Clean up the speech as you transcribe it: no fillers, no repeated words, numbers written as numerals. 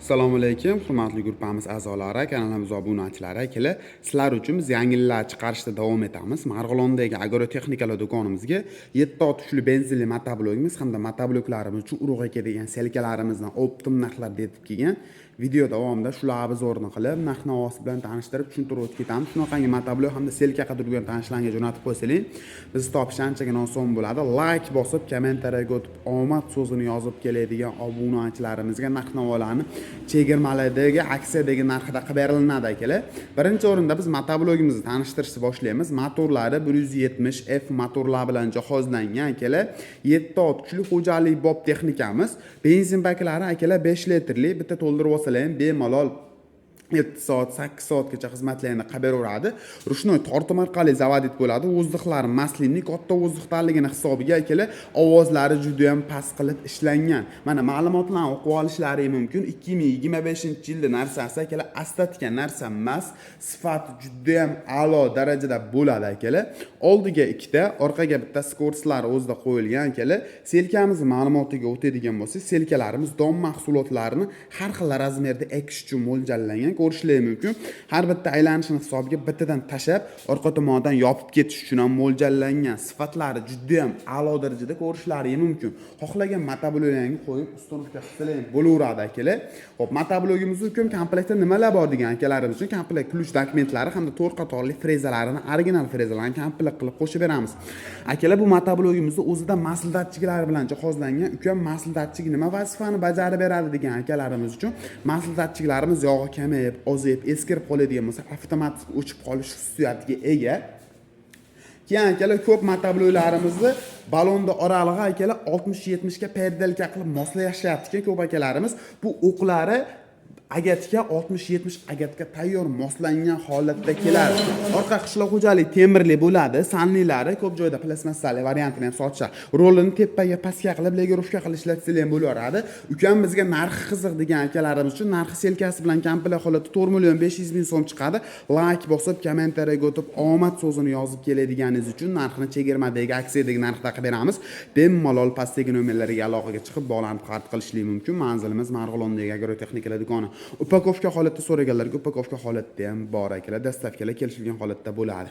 Assalomu alaykum, hurmatli gruppamiz a'zolari, kanalimiz obunachilari, akalar. Sizlar uchun biz yangiliklar chiqarishda davom etamiz. Marg'ilondagi agrotexnikalar do'konimizga 7 ot kuchli benzinli motoblokimiz hamda motobloklarimiz uchun urug' ekadigan selkalarimizdan оптом narxlarda yetib kelgan. Video davomida shular обзор ni qilib, narx navosi bilan tanishtirib, tushuntirib o'tib ketamiz. Shunaqangi motoblok hamda selka qidirgan tanishlarga jo'natib qo'ysangiz, bizni topish anchagina oson bo'ladi. Layk bosib, kommentariyaga o'tib, omad so'zini yozib keladigan obunachilarimizga narx navolarni chegirmalardagi aksiyadagi narxida qilib berilinadi, akalar. Birinchi o'rinda biz motoblogimizni tanishtirishni boshlaymiz. Motorlari 170 F motorlar bilan jihozlangan, akalar. 7 ot kuchli xo'jalik bop texnikamiz. Benzin baklari, akalar, 5 litrli, bitta to'ldirib olsalar ham bemalol 7 soat, 8 soatgacha xizmatlarni qilib beraveradi. Ручной tortim orqali заводить bo'ladi. Воздух lari масляный, katta воздух darligini hisobiga, akalar, ovozlari juda ham past qilib ishlangan. Mana, ma'lumotlarni o'qib olishlari mumkin. 2025-yilda narsasi, akalar, остатка narsa emas, sifati juda ham a'lo darajada bo'ladi, akalar. Oldiga ikkita, orqaga bitta скорость lari o'zida qo'yilgan, akalar. Selkamizni ma'lumotiga o'tadigan bo'lsak, selkalarimiz don mahsulotlarini har xil razmerda ekish uchun mo'ljallangan, ko'rishlari mumkin. Har bitta aylanishini hisobiga bittadan tashlab, orqa tomonidan yopib ketish uchun ham mo'ljallangan. Sifatlari juda ham a'lo darajada, ko'rishlari mumkin. Xohlagan motobloklarni qo'yib, установка qilsalar ham bo'laveradi, akalar. Xo'p, motoblogimizni ukam komplektda nimalar bor degan akalarimiz uchun komplekt ключ dokumentlari hamda to'rt qatorli frezalarini, original frezalarni komplekt qilib qo'shib beramiz. Akalar, bu motoblogimizni o'zida масло datchiklari bilan jihozlangan. Ukam, масло datchik nima vazifani bajarib beradi degan akalarimiz uchun масло datchiklarimiz yog'i kamayib, ozayib, eskirib qoladigan bo'lsa, avtomatik o'chib qolish xususiyatiga ega. Keyin, akalar, ko'p motobloklarimizni balonda oralig'i, akalar, 60-70 ga переделка qilib moslashyapti ekan ko'p akalarimiz. Bu o'qlari agatka 60-70 agatka tayyor moslangan holatda keladi. Orqa qishloq xo'jalik temirli bo'ladi, санный lari ko'p joyda plastmassali variantini ham sotishadi. Rolini tepaga pastga qilib, регулировка qilib ishlatsangiz ham bo'laveradi. Ukam, bizga narxi qiziq degan akalarimiz uchun narxi selkasi bilan komplekt holatda 4 million 500 ming so'm chiqadi. Layk bosib, kommentariyaga o'tib, omad so'zini yozib keladiganingiz uchun narxini chegirmadagi aksiyadagi narxda qilib beramiz. Bemalol pastdagi nomerlarga aloqaga chiqib, bog'lanib xarid qilishlik mumkin. Manzilimiz Marg'ilondagi agrotexnikalar do'koni. Упаковка holatda so'raganlarga упаковка holatda ham bor, akalar. Доставка lar kelishilgan holatda bo'ladi.